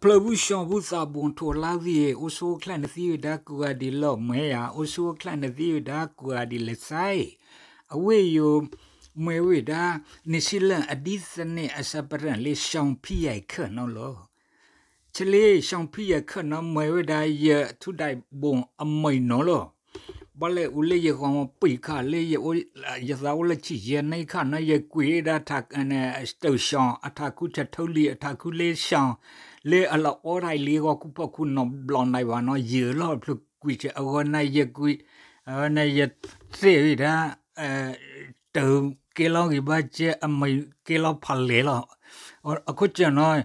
ပျၢၤဘူၣ်ရှီၤဘူၣ်သးဘိၣ်ထိးလါသံၣ် အိၣ်ဆူၣ်အိၣ်ချ့နသံဝဲဒၣ်ကူဂၤဒ်လဲၣ် မၢယၤ အိၣ်ဆူၣ်အိၣ်ချ့နသံဝဲဒၣ်ကူဂၤဒ်လဲၣ်စါအံၤ, အဝဲယိၤ မၢဝဲဒၣ် New Zealand အဒ်သန့ၤအစပရၢၣ်လၢ ရှီၣ်ဖံယဲၢ်ခၢၣ်နီၤလီၤ. ဆၢလၢ ရှီၣ်ဖံယဲၢ်ခၢၣ်နီၤ မၢဝဲဒၣ်ယထူဒၣ်ဘိၣ်အမံၤနီၤလီၤ. ဘၣ်လဲၣ်အိၣ်လၢယဂီၢ်ပံာ်ခါလၢ ယသးအိၣ်လၢဆံးယဲၢ်နံၣ်ခါနီၤ ယကွံာ်ဝဲဒၣ်တၢ် တၢ်ရှီၣ် အတၢ်ခူဆၢထူလံၤ အတၢ်ခူလၢရှီၣ် လၢအလီၤအီတၢ်လံဂီၢ်ခူဖီၣ်ခူနီၤဘျီၣ်နၤဘၣ်နီၤ ယၢၤလီၤဖျိကွံာ်ဆၢ အဂီၢ်န့ၣ်ယကွံာ် အဝဲန့ၣ်ယသ့ၣ်ဝဲဒၣ် တၢ်ကဲလီၤဂ့ၤဘၣ်ကဲ အမံၤကဲလီၤဖးလဲၢ်လီၤ. အခိၣ်ကၠီၣ်နီၤ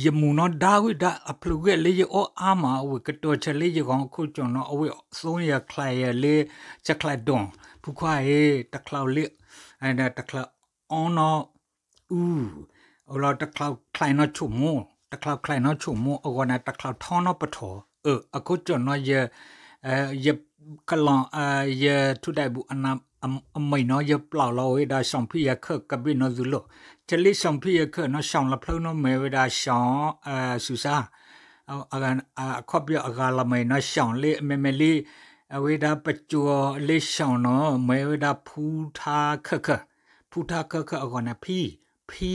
ယမူၤနီၤဒါဝံၣ်ဒါအဖျၢၣ်ဂဲၢ်လၢယအီၣ်အါမး အဝဲကတီၤဆၢလၢယဂီၢ်အခိၣ်ကၠီၣ်နီၤ အဝဲသိယချဲးယၤလၢ ဆဲးချဲးဒိၣ် ဖုခွါအံၤ တချးလၢ တချးအီနီၤ အူ လီၤတချးချဲးနီၤဆိမိၣ် တချးချဲးနီၤဆိမိၣ် အဂီၢ်န့ၣ် တချးထီနီၤပထီၣ် အခိၣ်ကၠီၣ်နီၤ ယ ယကလီၤ ယထူဒၣ်ဘိၣ်အမံၤနီၤ ယပျၢ်လီၤဝဲဒၣ် ရှီၣ်ဖံယဲၢ်ခၢၣ်ကဘ့ၣ်နီၤသုလီၤ. ဆၢလၢ ရှီၣ်ဖံယဲၢ်ခၢၣ်နီၤ ရှီၣ်လီၤဖျိနီၤ မၢဝဲဒၣ် ရှီၣ် စူၤစါ အခီပညီအဂၤလီၤမၢနီၤ ရှီၣ်လၢ မ့မ့ၢ်လၢ အဝဲဒၣ်ပစိၤလၢ ရှီၣ်နီၤ မၢဝဲဒၣ် ဖူထါခၢၣ်ခၢၣ် ဖူထါခၢၣ်ခၢၣ်အဂီၢ်န့ၣ် ဖံ ဖံ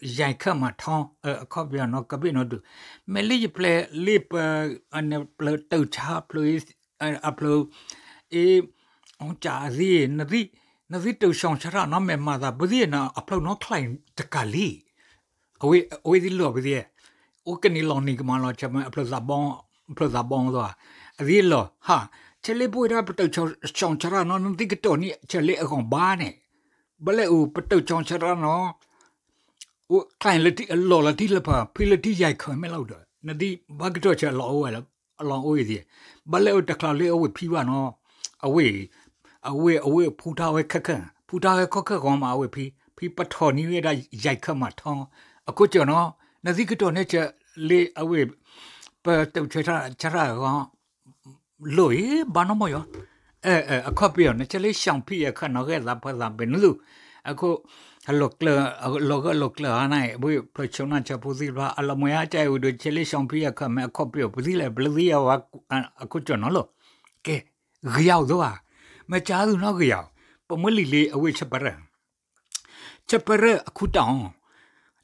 ယဲၢ်ခၢၣ်မးထီ အခီပညီနီၤ ကဘ့ၣ်နီၤဒုး မ့ၢ်လၢယပျဲၢ်လၢပ ပျၢၤတၢ်ဆါဖျၢၣ် အဖျၢၣ် အ့ အီကၢ်အသံ နသံ နသံတၢ်ရှီၣ်ဆၢထၣ်နီၤ မ့ၢ်မၤသးပသံနီၤ အဖျၢၣ်နီၤချဲးတကးလံ အဝဲသ့ၣ်လီၤပသံ အိၣ်ကနံၤလီၤနံၤကမၤလီၤ ဆၢမ့ၢ်အဖျၢၣ်သးဘီ အဖျၢၣ်သးဘီသိး အသံလီၤ ဟါ ဆၢလၢပဝဲဒၣ်ပတၢ်ရှီၣ်ဆၢထၣ်နီၤ နသံကတီၢ်န့ၣ် ဆၢလၢအဂီၢ်ဘါန့ၣ် ဘၣ်လဲၣ်အိၣ် ပတၢ်ရှီၣ်ဆၢထၣ်နီၤ အိၣ်ချဲးလၢထံ အလီၢ်လၢထံလၢဖၢ ဖံလၢထံယဲၢ်ခၢၣ်မ့ၢ်လီၤဒီး နသံဘၣ်ကတီၢ်ဆၢလီၤအိၣ်ဝဲ အလီၢ်အိၣ်ဝဲသ့ၣ် ဘၣ်လဲၣ်အိၣ်တချးလၢအဝဲဖံဘၣ်နီၤ အဝဲ အဝဲ အဝဲဖူထါဝဲခၢၣ်ခၢၣ် ဖူထါဝဲခီၣ်ခၢၣ်ဂီၤမးအဝဲဖံ ဖံပထီၣ်န့ၢ်ဝဲဒၣ်ယဲၢ်ခၢၣ်မးထီ အခိၣ်ကၠီၣ်နီၤ နသံကတီၢ်န့ၣ်ဆၢလၢအဝဲ ပတၢ်ဆၢထၣ်ဆၢထၣ်ဂီၤ လီၤအံၤ ဘၣ်နီၢ်မီၢ်ယီၤ အခီပညီန့ၣ် ဆၢလၢ ရှီၣ်ဖံယဲၢ်ခၢၣ်နီၤ ဂဲၤသးဖၢသးဘ့ၣ်နသု အခိၣ် လီၤကျၢၤ လီၤဂၢၢ်လီၤကျၢၤအါန့ၣ် ဝံၣ်ဖျၢၣ်ဆိနီၢ်ဆၢဖိသံၣ်တဖၣ် အလီၤမၢ်ယါကဲဝံၤဒီး ဆၢလၢ ရှီၣ်ဖံယဲၢ်ခၢၣ်မ့ၢ်အခီပညီ ပသံလဲၣ် ပလၢသံယါဝဲ အခိၣ်ကၠီၣ်နီၤလီၤ ကဲ ဂ့ၤယါအိၣ်သိဘၣ် မ့ၢ်ကါသုနီၤဂ့ၤယါ ပမ့ၢ်လံာ်လၢအဝဲဆၢပရၢၣ် ဆၢပရၢၣ်အခူတီၤ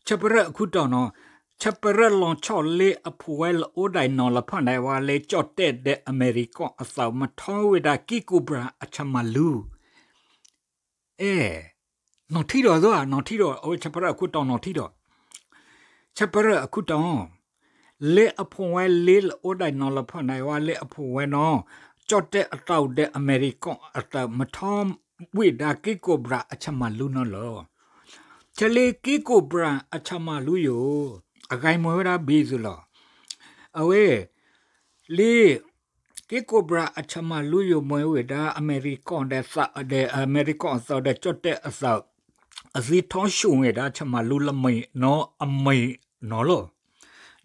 ဆၢပရၢၣ်အခူတီၤနီၤ ဆၢပရၢၣ်လီၤဆီၣ်လၢအဖိဝဲလၢအိၣ်ဒၣ်နီၤလီၤဖၢၣ်ဒၣ်ဝဲလၢကၠီၣ်တဲၣ်ဒီးအမဲရကီၢ်အသး မ့ၢ်ထီဝဲဒၣ်က့ကိးဘြၤအဆၢမၤလူ အဲ နီၢ်ထံဒီးသိ နီၢ်ထံဒီး အဝဲဆၢပရၢၣ်အခူတီၤနီၢ်ထံဒီး ဆၢပရၢၣ်အခူတီၤ လၢအဖိဝဲလၢလၢအိၣ်ဒၣ်နီၤလီၤဖၢၣ်ဒၣ်ဝဲလၢအဖိဝဲနီၤ ကၠီၣ်တဲၣ်အသးဒီးအမဲရကီၢ်အသး မ့ၢ်ထီဝဲဒၣ်က့ကိးဘြၤအဆၢမၤလူနီၤလီၤ ဆၢလၢက့ကိးဘြၤအဆၢမၤလူယိၤ အဂၤမ့ၢ်ဝဲဒၣ်ဘ့ၣ်သုလီၤ အဝဲ လၢ က့ကိးဘြၤအဆၢမၤလူယိၤမ့ၢ်ဝဲဒၣ် အမဲရကီၢ်ဒီး အမဲရကီၢ်အသးဒီး ကၠီၣ်တဲၣ်အသး အသ့ထီၣ်ဆိၣ်ဝဲဒၣ်ဆၢမၤလူလၢမံၤနီၤအမံၤနီၤလီၤ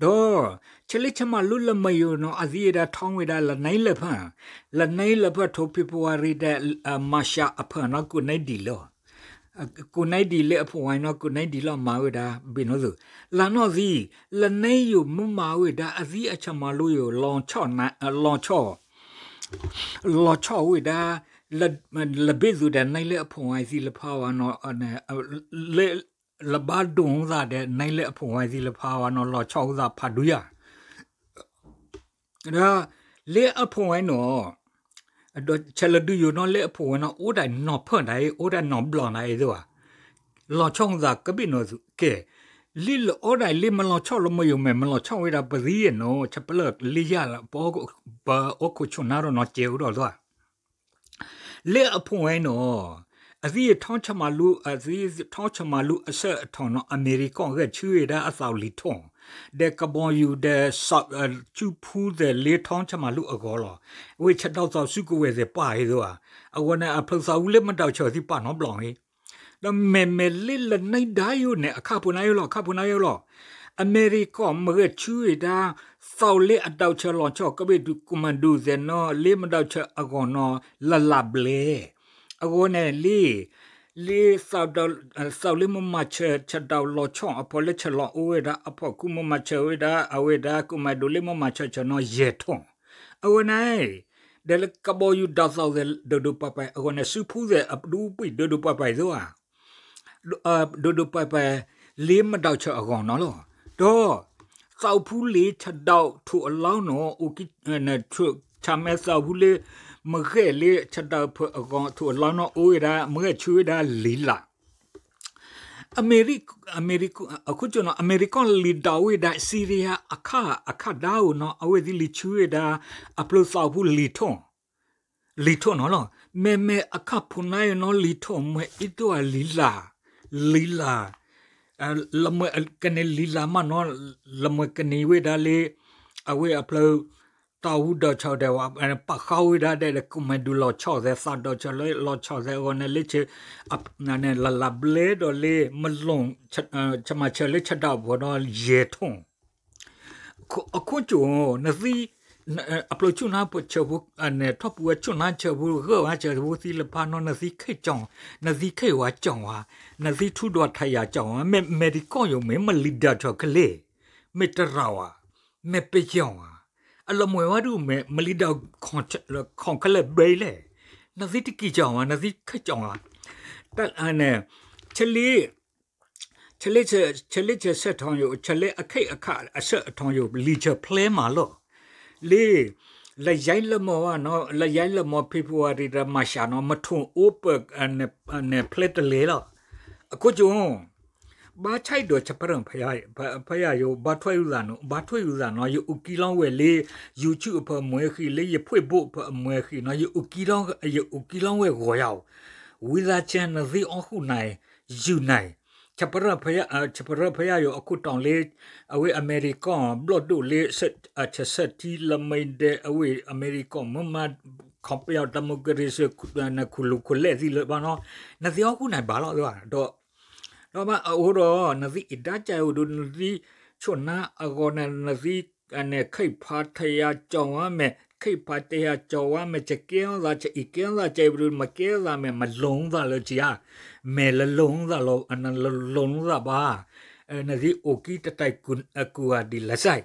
ဒီး ဆၢလၢဆၢမၤလူလၢမံၤယိၤနီၤ အသ့ဝဲဒၣ်ထီၣ်ဝဲဒၣ်လၢနံၣ်လၢဖၢ လၢနံၣ်လၢဖၢထိးဖ့ၤဘြူၤအါရံၤဒီး မၤၡးအဖၢနီၤ ကိးနံၣ်ဒံးလီၤ ကိးနံၣ်ဒံးလၢအဖိဝဲနီၤ ကိးနံၣ်ဒံးလီၤမၤဝဲဒၣ် ဘ့ၣ်နီသု လၢနီၢ်သံ လၢနံၣ်ယိၤမ့ၢ်မၤဝဲဒၣ် အသ့အဆၢမၤလူယိၤ လီၤဆီၣ် လီၤဆီၣ်ဝဲဒၣ် လၢဘ့ၣ်သုဒီးနံၣ်လၢအဖိဝဲသ့ၣ်လၢဖးဝဲနီၤ လၢ လၢဘၣ်ဒိသးဒီးနံၣ်လၢအဖိဝဲသ့ၣ်လၢဖးဝဲနီၤ လီၤဆီၣ်ဝဲသးဖးဒိၣ်ယၤ ဒီး လၢအဖိဝဲနီၤ ဒီးဆၢလၢဒုးယိၤနီၤ လၢအဖိဝဲနီၤ အိၣ်ဒၣ်နီၤဖၢၣ်ဒၣ်အံၤ အိၣ်ဒၣ်နီၤဘျီၣ်ဒၣ်အံၤသ့ၣ်ဘၣ် လီၤဆီၣ်သးကဘ့ၣ်နီၤသု ကဲ လၢလၢအိၣ်ဒၣ်အံၤ လၢမၤလီၤဆီၣ်လၢမံၤယိၤ မ့ၢ်မၤလီၤဆီၣ်ဝဲဒၣ်ပသံယဲၢ်နီၤ ဆၢပလၢၢ်လၢယၤလၢ ပအိၣ်ခိးဆိၣ်နါဒီးနီၤစဲးအိၣ်ဒီးသ့ၣ်ဘၣ် လၢအဖိဝဲနီၤ အသ့ထီၣ်ဆၢမၤလူ အသ့ထီၣ်ဆၢမၤလူအဆၢအထီၣ်နီၤ အမဲရကီၢ်ဂဲၤဆူဝဲဒၣ်အသးလံၤထီၣ် ဒီးကဘီယူၤဒီး ဆူဖူသဲးလၢထီၣ်ဆၢမၤလူအဂီၢ်လီၤ. အဝဲဆၢဒီသီဆူကဝဲၤသဲးပၢ်အံၤသ့ၣ်ဧါ, အဝဲန့ၣ်အဖျိသးအူလၢမဒၢးဆၢသံၣ်ပာ်နီတဘျီအံၤ ဒီးမ့မ့ၢ်လၢလၢနံၣ်ဒါယိၤန့ၣ် အခါပူၤနါယိၤလီၤ အခါပူၤနါယိၤလီၤ. အမဲရကီၢ်မ့ၢ်ဂဲၤဆူဝဲဒၣ် သးလၢအဒၢးဆၢလီၤဆီၣ် ကဘ့ၣ်ဒုး ကမၣ်ဒုးသဲးနီၤ လၢမဒၢးဆၢအဂီၢ်နီၤ လၢလၢဘျဲၣ် အဂီၢ်န့ၣ်လံ လၢ သးလၢမၤမၤဆၢ ဆဒၣ်လီၤဆီၣ် အဖီလၢဆၢလီၤအိၣ်ဝဲဒၣ် အဖီခိၣ်မၤမၤဆၢဝဲဒၣ် အဝဲဒၣ် ကမၤဒိးလၢမၤမၤဆၢဆၢနီၤ ယဲၢ်ထီၣ်, အဝဲန့ၣ် ဒီးလၢကဘီယူၤဒၣ်သီၣ်သဲး ဒိၣ်ဒိၣ်ပှဲၤပှဲၤ အဂီၢ်န့ၣ် စုဖူသဲးအဒူပှံၢ် ဒိၣ်ဒိၣ်ပှဲၤပှဲၤသ့ဧါ ဒိၣ်ဒိၣ်ပှဲၤပှဲၤ လၢမၤဒၣ်ဆၢအဂီၢ်နီၤလီၤ. ဒီး သးအိၣ်ဖူလံၤဆဒၣ်ထိၣ်အလီၢ်နီၤ အိၣ်ကံ ဆၣ်မဲသးအိၣ်ဖူလၢ မ့ၢ်ဂဲၤလၢဆဒၣ်ဖၢအဂီၢ် ထိၣ်အလီၢ်နီၤ အိၣ်ဝဲဒၣ် မ့ၢ်ဂဲၤဆူဝဲဒၣ်လံၤလၢ် အမဲရက အမဲရက အခိၣ်ကၠိနီၤ အမဲရကီၢ်လံၤဒၣ်ဝဲဒၣ် စံရံယါအခၣ် အခၣ်ဒါဧိၤနီၤ အဝဲသ့ၣ်လံၤဆူဝဲဒၣ် အဖျိသးအိၣ်ဖူလံၤထီၣ် လံၤထီၣ်နီၤလီၤ. မ့မ့ၢ်အခၣ်ဖိနါအံၤနီၤ လံၤထီၣ် မ့ၢ်အံၤတအိၣ်လံၤလၢ် လံၤလၢ် လၢမ့ၢ်ကန့ၢ်လံၤလၢ်မးနီၤ လၢမ့ၢ်ကန့ၢ်ဝဲဒၣ်လၢ အဝဲအဖျိ တၢ်ဟူဒီးဆီၣ်ဒဲးဝဲ ပာ်ဃာ်ဝဲဒၣ်ဒီး ကမၤဒိးလီၤဆီၣ်သဲး သးဒီးဆီၣ်လၢလီၤဆီၣ်သဲးအဂီၢ်န့ၣ် လၢ လၢ်လၢ်ဘျဲဒီးလၢ မလိၣ် ဆမၤဆၢလၢဆဒၣ်အဖီနီၤ ယဲၢ်ထီၣ် အခိၣ်ကၠိ နသံ အဖျိဆူၣ်နါပှဲၤဆၢဖိ ထီၣ်ပူၤဝဲဆူၣ်နါဆၢဖိ ဂၢၢ်ဝဲဆၢဖိသံလၢဖးနီၤ နသံခ့ၣ်ကၠီၣ် နသံခ့ၣ်ဝါကၠီၣ်ဝါ နသံထူဒီးထးယၤကၠီၣ်ဝါ မ့ၢ်အမဲရကီၢ်ယိၤ မ့ၢ်မၤလံၤဒၣ်ထီၣ်ကလဲၣ် မ့ၢ်တရၣ်ဝါ မ့ၢ်ပယီၤဝါ အလီၤမွဲဝဲဒၣ်မ့ၢ် မၤလံၤဒၣ် ခီၣ်ကလဲၣ်ဘဲလဲၣ် နသံတကံၢ်ကၠီၣ်ဝါ နသံခ့ၣ်ကၠီၣ်ဝါ တၢ်န့ၣ် ဆလ့ ဆလ့ ဆလ့ဆၢဆၢထီၣ်ယိာ် ဆလ့အခ့ၣ်အခၣ်အဆၢထီၣ်ယိာ် လံာ်ဆၢဖျဲမးလီၤ. လၢ လါယဲလၢမီၤဝဲနီၤ လါယဲလၢမီၤ February ဒီး March နီၤ မထိၣ်အိၣ်ပၢၢ် န့ၣ်ဖျဲတလဲၤလီၤ. အခိၣ်ကၠိ ဘၣ်ဆၣ်ဒီးဆၢပရၢၣ်ဖဲယၤယိာ် ဘါထွဲအုးသးနီၤ ဘါထွဲအုးသးနီၤ ယအိၣ်ကံလီၤဝဲလၢ YouTube အဖၢမွဲဃံ လၢယ Facebook အဖၢမွဲဃံနီၤ ယအိၣ်ကံလီၤဝဲဂီၤယၤဧိၤ ဝံသးစူၤနသံအီၣ်ဃုာ်နၤ ယုာ်နၤ ဆၢပရၢၣ်ဖဲယၤ ဆၢပရၢၣ်ဖဲယၤယိာ် အခိၣ်တီလၢ အဝဲအမဲရကီၢ် ဘျီၣ်ဒိၣ်လၢ ဆၢထံလၢမ့ၢ်ဒဲး အဝဲအမဲရကီၢ် မ့ၢ်မၤ ခီပညီ democracy ခူၣ်လူၤခူၣ်လဲၢ်သ့ၣ်လၢၤဘၣ်နီၤ နသံအီၣ်ဃုာ်နၤဘၣ်လီၤ ဒီး ဒီးဘၣ်အဃိဒီး နသံအ့ၣ်ဒါကဲအိၣ်ဒီး နသံဆိၣ်နါအဂီၢ်န့ၣ် နသံ န့ၣ် ခ့ၣ်ဖးထယၤကၠီၣ်ဝါမ့ၢ် ခ့ၣ်ဖးထယၤကၠီၣ်ဝါမ့ၢ် ကကဲထီၣ်သး ကအ့ၣ်ကဲထီၣ်သး ကမ့ၢ်ကဲထီၣ်သးမ့ၢ် မလိၣ်သးလၢကယါ မ့ၢ်လလိၣ်သးလီၤ လလိၣ်သးဘၣ် နသံအိၣ်ကံတတၢ်ကူၣ်အဒံးလၢစဲး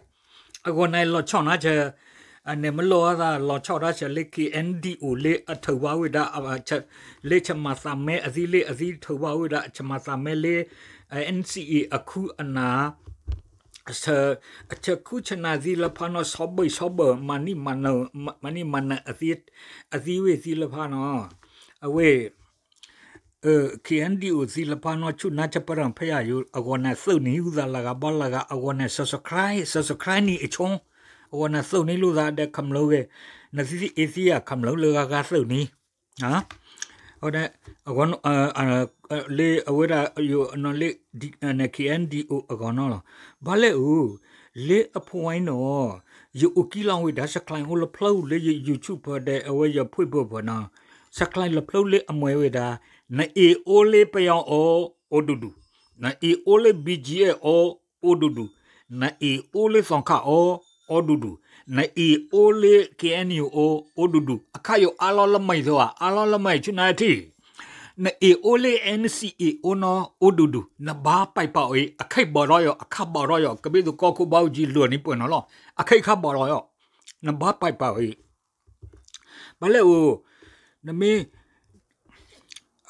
အဂီၢ်န့ၣ်လီၤဆီၣ်နါဆၢ န့ၣ်မ့ၢ်လီၤသး လီၤဆီၣ်တၢ်ဆၢလၢ KNDO လၢအထုးဘၣ်ဝဲဒၣ် လၢဆမၤသးမဲအသံလၢအသံထုးဘၣ်ဝဲဒၣ် ဆမၤသးမဲလၢ NCA အခုအနၢ် အဆၢ အဆၢခူဆၢနၢ်သံလၢဖးနီၤ ဆီဘၢၣ်ဆီဘၢၣ် မၤနံၣ်မၤနၢၤ မၤနံၣ်မၤနၢၤအသံ အသံဝဲသံလၢဖးနီၤ အဝဲ KNDO သံလၢဖးနီၤ ဆူၣ်နါဆၢပရၢၣ်ဖဲယၤယိာ် အဂီၢ်န့ၣ်သုးနံၤအုၣ်သးလၢဂၤဘၣ်လၢဂၤ အဂီၢ်န့ၣ် subscribe subscribe နံၤအဆိ အဂီၢ်န့ၣ်သုးနံၤလိာ်သးဒီး ခမျၢၢ်ဂ့ၤ နသံသံအ့သံယၤ ခမျၢၢ်လၢဂၤဂၤသုးနံၤ အဝဲ လၢအဝဲဒၣ်ယိာ်နီၤလၢ KNDO အဂီၢ်နီၤလီၤ. ဘၣ်လဲၣ်အိၣ် လၢအဖိဝဲနီၤ ယအိၣ်ကံလီၤဝဲဒၣ် subscribe အိၣ်လၢဖျၢၣ်လၢယ YouTube ဒီးအဝဲယ Facebook နီၤ subscribe လၢဖျၢၣ်လၢအမွဲဝဲဒၣ် နအ့ၣ်အိၣ်လၢပယီၤအီၤ အိၣ်ဒူဒူ နအ့ၣ်အိၣ်လၢ BGF အီၤ အိၣ်ဒူဒူ နအ့ၣ်အိၣ်လၢသီခါအီၤ အိၣ်ဒူဒူ နအ့ၣ်အိၣ်လၢ KNU အီၤ အိၣ်ဒူဒူ အခါယိာ်အါလီၤလၢမံၤသီဧါ အါလီၤလၢမံၤဆူၣ်နါထံၣ် နအ့ၣ်အိၣ်လၢ NCA အီၤနီၤ အိၣ်ဒူဒူ နဘၣ်ပာ်ပာ်အီၤအံၤ အခါဘၣ်ဒီးယီၤ အခါဘၣ်ဒီးယီၤ ကဘ့ၣ်သကိးခိၣ်ဘၣ်အူကၠံလၢာ်န့ၣ်ပှဲၤနီၤလီၤ အခါခါဘၣ်ဒီးယီၤ နဘၣ်ပာ်ပာ်အီၤအံၤ ဘၣ်လဲၣ်အိၣ် နမ့ၢ်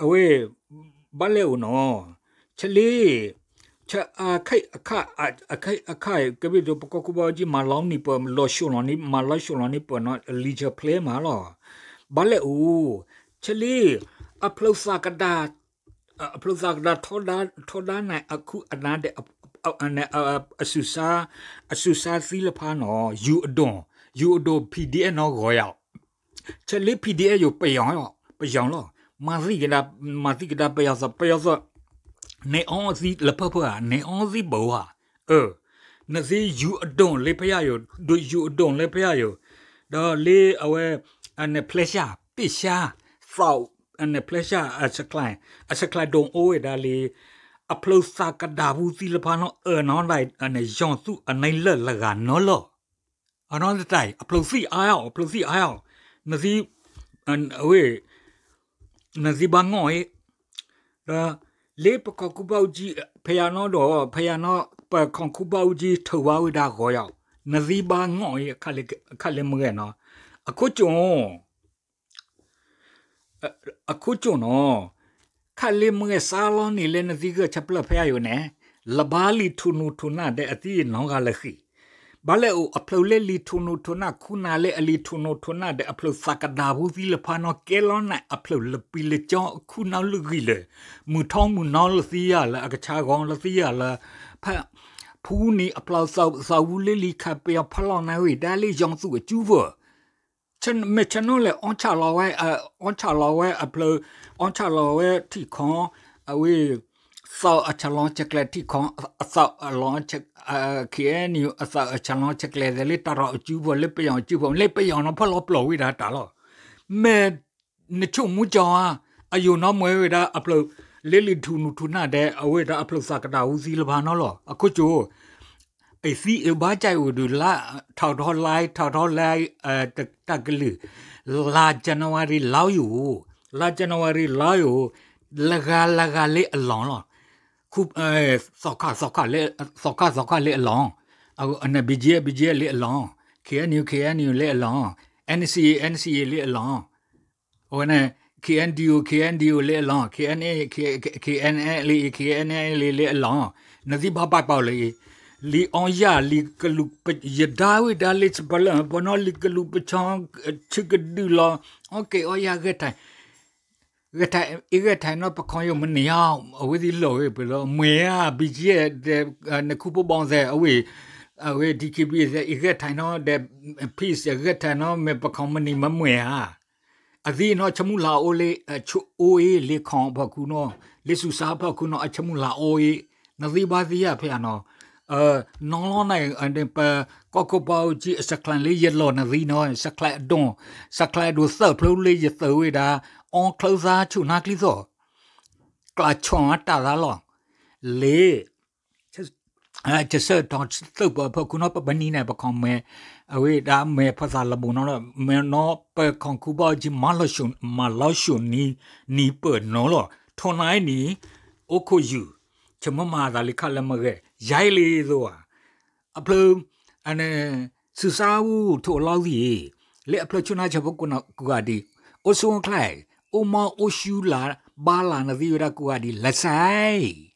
အဝဲ ဘၣ်လဲၣ်အိၣ်နီၤ ဆလ့ ဆ အခါ အခါ အခါ ကဘ့ၣ်ဒိပကီၢ်ခိၣ်ဘၣ်ဝဲကၠံ မၤလီၤနံၣ်ပှဲၤ လီၤၡိၣ်လီၤနံၣ် မၤလီၤၡိၣ်လီၤနံၣ်ပှဲၤနီၤ လံာ်ဆၢဖျဲမးလီၤ ဘၣ်လဲၣ်အိၣ် ဆလ့ အဖျိသးကဒါ အဖျိသးကဒါ ထီဒါနၤ အခုအနၢ်ဒဲး အစုစါ အစုစါသံလၢဖးနီၤ ယူၤအဒိၣ် ယူၤအဒိၣ် PDF နီၤဂီၤယၤ ဆလ့ PDF ယိာ်ပယီၤ ပယီၤလီၤ မၤသံကဒါ မၤသံကဒါပယီၤသး ပယီၤသး နအီသံလၢပၢၢ်ပၢၢ်ဧါ နအီသံဘၣ်ဧါ နသံယူၤအဒိၣ်လၢဖဲယၤယိာ် ဒိးယူၤအဒိၣ်လၢဖဲယၤယိာ် ဒီးလၢအဝဲ အန့ၣ်ဖျဲၣ်ရှါ ပ့ၣ်ရှါ သီး အန့ၣ်ဖျဲၣ်ရှါ အစကျဲ အစကျဲဒိၣ်အိၣ်ဝဲဒၣ်လံ အဖျိသးကဒါပူၤသံလၢဖးနီၤ အၢၣ်နီၤဒၣ် အန့ၣ်ယီၤသူၣ်အန့ၣ်လၢာ်လၢဂၤနီၤလီၤ အနီၤတတၢ် အဖျိသံအါအီၤ အဖျိသံအါအီၤ နသံ အဝဲ နသံဘၣ်ငီၢ်အံၤ ဒီးလၢပကီၢ်ခူဘၣ်အူကၠံ ဖဲယၤနီၣ်ဒီး ဖဲယၤနီၣ် ပကီၢ်ခူဘၣ်အူကၠံ ထုးဝါဝဲဒၣ်ဂီၤယီၤ, နသံဘၣ်ငီၣ်အံၤ ခးလၢမုၢ်ဂဲၤနီၤ, အခိၣ်ကၠိၣ် အခိၣ်ကၠိၣ်နီၤ, ခးလၢမုၢ်ဂဲၤစါလီၤန့ၣ် လၢနသံဂၢၢ်ဆၢဖျၢၣ်ဖဲအယိာ်န့ၣ်, လၢဘၣ်လံာ်ထူနိထိးနၢ်ဒီးအသံနီတဂၤလၢာ်ဃံ, ဘၣ်လဲၣ်အိၣ်အဖျၢၣ်လၢလံာ်ထူနိထိးနၢ် ခူနၤလၢအလံာ်ထူနိထိးနၢ်ဒီးအဖျၢၣ်သးကဒါပူၤသံလၢဖးနီၤ ကဲလီၤနၤအဖျၢၣ်လၢပံၤလၢကၠီခူနၢ်လၢဂံၢ်လၢာ်, မုၢ်ထီမုၢ်နီၤလၢသံယၤလၢအကဆါဂီၤလၢသံယၤလၢ ဖဲ ဖူန့ၣ်အပျၢ်သးဝူလၢလံာ်ခးပယီၤဖးလီၤနၤဝံၤ ဒၣ်လၢယီၤသူၣ်အစုပူၤ မ့ၢ်ဆၢနီၤလဲၣ် အီၣ်ဆၣ်လီၤဝဲ, အီၣ်ဆၣ်လီၤဝဲအဖျၢၣ်, အီၣ်ဆၣ်လီၤဝဲထံၣ်ခီ, အဝဲ, သးအီၣ်ဆၣ်လီၤဆဲးကျဲးထံၣ်ခီ, အသးအီၣ်လီၤ, KNU အသးအီၣ်ဆၣ်လီၤဆဲးကျဲးသဲးလၢတၢ်ရီၣ်အစုပူၤ လၢပယီၤအစုပူၤ လၢပယီၤနီၤဖီၣ်လီၤပျီၢ်ဝဲဒၣ်တၢ်လီၤ, မ့ၢ် နဆိကမိၣ်ကၠီဧါ, အယိာ်နီၢ်မွဲဝဲဒၣ်အဖျၢၣ်, လၢလံာ်ထူနိထိးနၢ်ဒီး အဝဲဒၣ်အဖျၢၣ်သးကဒါပူၤသံလၢဖးနီၤလီၤ, အခိၣ်ကၠိၣ် အသံအဘၣ်ကၠဲးအိၣ်ဒီး လါထီၣ်ထီၣ်လါ ထီၣ်ထီၣ်လါ, တၢ်ကလုၢ်, လါ January လါယိာ်, လါ January လါယိာ်, လဂၤလဂၤလၢအလီၢ်လီၤ, သီခါ, သီခါလၢအလီၢ်, အန့ၣ် BGF BGF လၢအလီၢ်, KNU KNU လၢအလီၢ်, NCA NCA လၢအလီၢ် အဝဲန့ၣ် KNDO KNDO လၢအလီၢ်, KNA, KNLA, KNLA လၢအလီၢ်, နသံဘၣ်ပာ်ပာ်လၢအံၤ, လံာ်အီယၣ် လံာ်ကလူး, ယဒါဝဲဒၣ်လၢပလၢၢ်ပနီၤ လံာ်ကလူးပဆီ ဆံကဒုၣ်လီၤ, အီက့ၤအီယၣ် ဂဲၤထၢၣ်, ဂဲၤထၢၣ်အံၤ ဂဲၤထၢၣ်နီၤ ပခီယိာ်မနုၤဧါ, အဝဲသ့ၣ်လီၤဝဲပလီၤ မွဲဧါ, BGF နခူဖိဘီသဲး အဝဲ, အဝဲ DKBA သဲး အံၤဂဲၤထၢၣ်နီၤဒီး peace ဂဲၤထၢၣ်နီၤ မ့ၢ်ပခီမနုၤမ့ၢ်မွဲဧါ အသံနီၤ ဆမူလၢအိၣ်လၢ ဆိအိၣ်အ့ၣ်လၢခီဖီခိၣ်နီၤ, လၢဆူးစါဖီခိၣ်နီၤ အဆမူလၢအိၣ်အ့ၣ်, နသံဘၣ်သံယၤဖဲအနီၤ, နီၤလီၤန့ၣ် ပကီၢ်ခိၣ်ဘၣ်အူကၠံအစခါလၢယလီၢ်နသံနီၤ စခါအဒိၣ်, စခါအဒိၣ်သၢဖျၢၣ်လၢယသၢဝဲဒၣ်, အီချၢသါဆူၣ်နါချံသီၣ်, ကျးဆီၣ်အတၢ်သးလီၤ, လၢ ကစၢၢ်ထီၣ်သုးပၢၤဖီခိၣ်နီၤ ပပနံၤန့ၣ် ပခီမ့ၢ်, အဝဲဒၣ်မ့ၢ်ဖီသးလၢဘိနီၤလီၤ မ့ၢ်နီၤ ပခီခူဘၣ်အူကၠံ မၤလီၤဆိၣ်နံၤပၢၢ်နီၤလီၤ ထိၣ်နါအံၤန့ၣ် အိၣ်ခိးယုၢ်, ဆိမိၣ်မၤအသးလၢခါလၢမ့ၢ်ဂဲၤ ယါအံၤလံသိးဧါ, အဖျၢၣ် ဆူးစါအူထိၣ်အလီၢ်သံၣ်, လၢအဖျၢၣ်ဆူၣ်နါဆၢဖိကိးဂၤဒံး, အိၣ်ဆူၣ်အိၣ်ချ့, အိၣ်မီၢ်အိၣ်ဆူၣ်လၢ်, ဘၣ်လၢ်နသံဝဲဒၣ်ကိးဂၤဒံး လၢစဲအံၤ